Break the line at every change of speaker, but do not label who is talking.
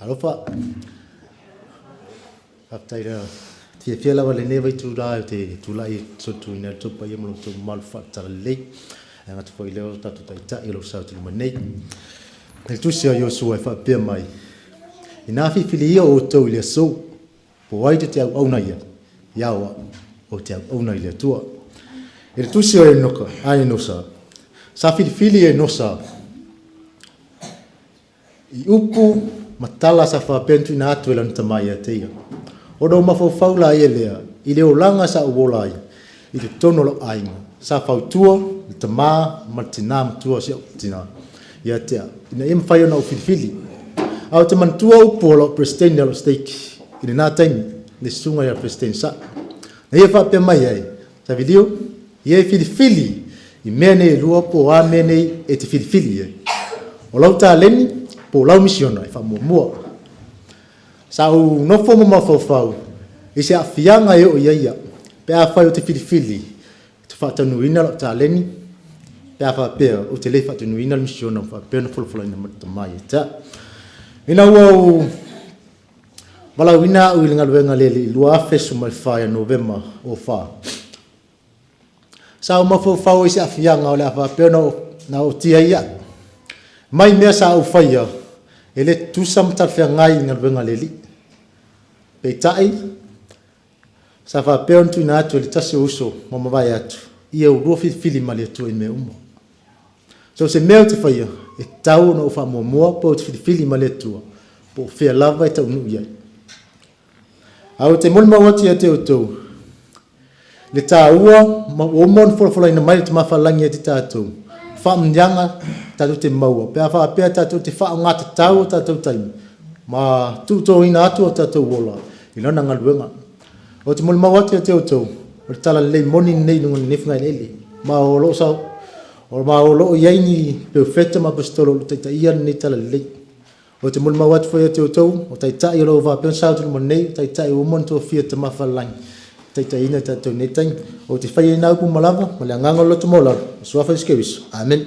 Alofa. Faafetai le fiafia lava i lenei vaitulā ou te tulai e solituina ai le tou paia ma lo outou mamalu faale-Talalelei. Ae gata foi i lea o tatou Taitai o lo o sau i luma nei. I le tusi a Iosua e faapea mai, Inā filifili ia outou i le aso, po o ai tou te auauna i ai, ia o au, ou te auauna i le Atua. I le tusi o Enoka, a Enosa, sa filifili e Enosa I upu ma tala sa faapea ona tuuina atu e lana tama ia te ia. Ona ou mafaufau laia lea i le olaga sa ou ola ai i totonu o lou aiga, sa fautua le tama ma le tina matua o si au tina ia te au, ina ia mafai ona ou filifili. Ae ou te manatua upu o lou Peresetene o lou Stake i lena taimi, le Susuga ia Peresetene Sa, na ia faapea mai ai, Savilio, ia e filifili i mea nei e lua po o a mea nei e te filifili i ai. O lau taleni po o lau misiona e faamuamua. Sa ou nofo ma mafaufau i se aafiaga e oo i ai au pe afai ou te filifili ou te faataunuuina lau taleni pe a faapea ou te le faataunuuina le misiona ua faapea ona folafolaina mai le Tama ia te au. Ina ua ou Valaauina au i le galuega le Alii 2014 ia Novema 04. Sa ou mafaufau ai i se aafiaga o le a faapea ona ootia ai au. Mai mea sa ou faia e le tutusa ma talafeagai i galuega a le Alii. Peitai, sa faapea ona tuuina atu e le tasi o uso ua mavae atu, ia ulua filifili ma le Atua i mea uma. So o se mea ou te faia, e tatau ona ou faamuamua pe ou te filifili ma le Atua, po o fea lava e taunuu i ai. A ou te molimau atu ia te outou, le taua ma ua uma ona folafolaina mai le Tama Faalelagi ia te tatou, faamanuiaga tatou te maua, pe a faapea tatou te faaaogatatau o tatou taimi ma tuutoina atu o tatou ola i Lana galuega. Ou te molimau atu ia te outou, o le talalelei moni lenei i luga o lenei fugaeleele, ma o lo o, ma o lo o i ai ni perofeta ma aposetolo o lo o taitaia lenei talalelei. Ou te molimau atu foi ia te outou, o taitai o lo o faapea ona sao atu i luma nei, o taitai ua uma ona tofia e Tama Falelagi e taitaiina i tatou i nei taimi. Ou te faia i na upu ma lava, ma le agaga o le loto maualalo, i le Suafa o Iesu Keriso. Amene.